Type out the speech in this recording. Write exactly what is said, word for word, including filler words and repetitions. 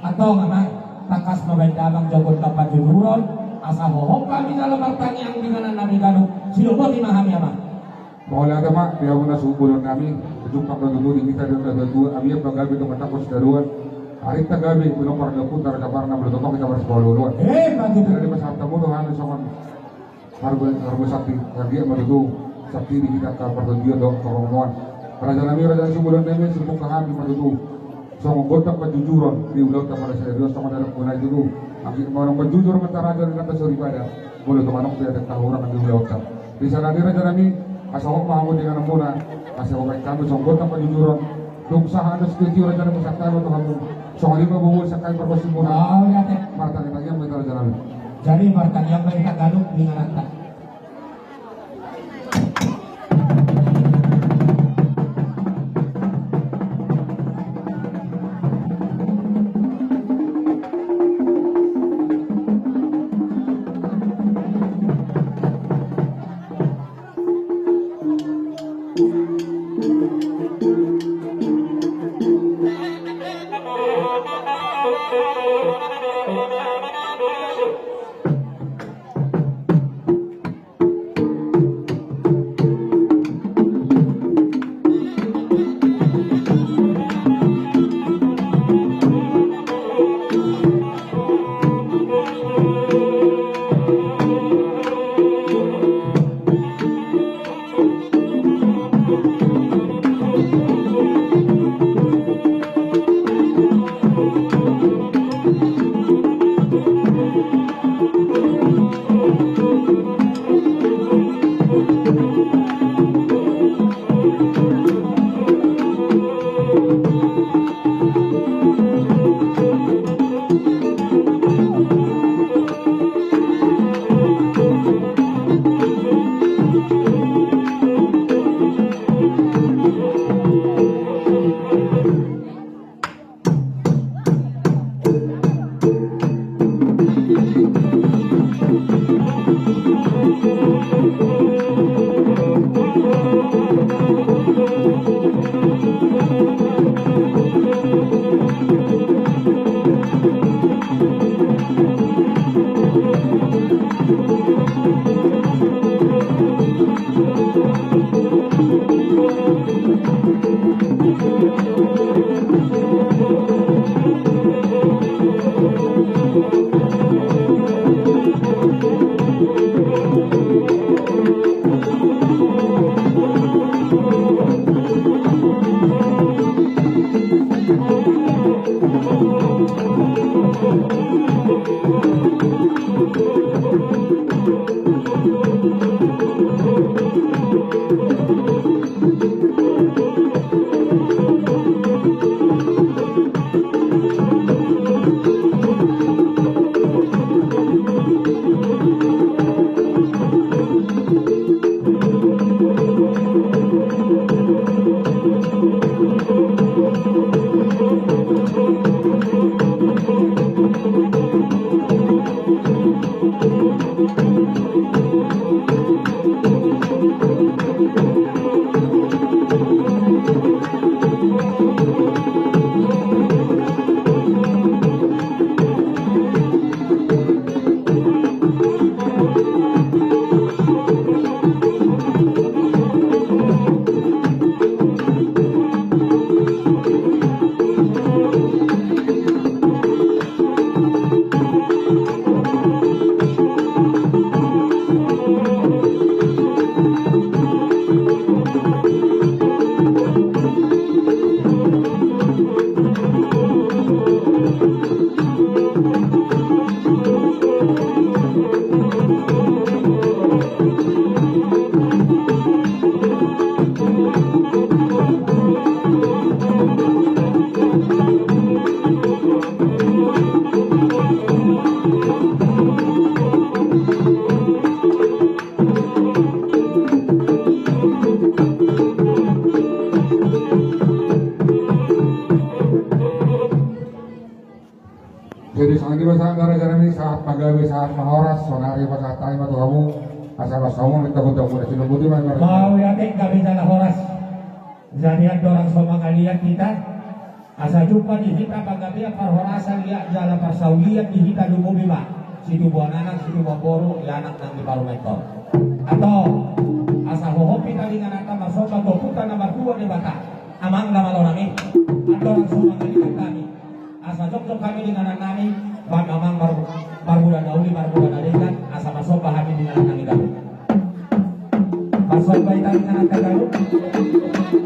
Antong amang, tangkas ma baen damang jolo gondang panjujuron, asa hohom hami jala martangiang di inganan nami ganup, sidok boti ma hami amang. Mauliate ma di hamuna suhut bolon nami, jumpang ma tutu di hita di na tuatua, amian ma gabe tu matangkos daruan, arinta gabe, milo pardakuta, raja parna, milo totong hita marsipalua-lua. Eh, ma tutu. Jadi pasahat hamu tu hami songon Marga, marga sakti, raja ma tutu, sakti di hita angka partondion dohot parromuan. Raja nami, raja ni suhut bolon nami, sipungka hami ma tutu songon gondang panjujuron di ulaonta, molo sai songon adat muna i tutu. Anggiat ma manang manjujur ma hita raja di nanta soripada, molo tung adong pe adat na hurang di ulaonta. Di sana ni raja nami, asa hohom ma hamu di inganan muna, asa hubaen hami songon gondang panjujuron. Dung sahat do sitio-tio raja nami, sahat ma tu hamu. Songon i ma bobo, sahat ma pargonsi muna. Mauliate. Martangiang-tangiang ma hita raja nami. Jadi martangiang ma hita ganup di ingananta. Jadi songon i ma sahat, raja nami, sahat ma gabe, sahat ma horas. Sonari pasahat hami ma tu hamu, asa ma songon i ma hita gondang muna, sidok boti ma. Mauliate, gabe jala horas. Jadi andorang so mangaliat hita, Asa jumpa di hita panggabean parhorasan ia jala parsaulian di hita, lumobi ma situbuan anak situbuan boru, ia anak nang di parumaen on. Antong, asa hohom hita di ingananta marsomba tu Ompunta na martua Debata, amang na malo nami. Antong, langsung mangalikan hami. Asa jongjong hami di inganan nami, baen ma amang mar-, marmula na uli marmula na denggan, asa marsomba hami di inganan nami gabe. Marsomba hita di inganan nami gabe.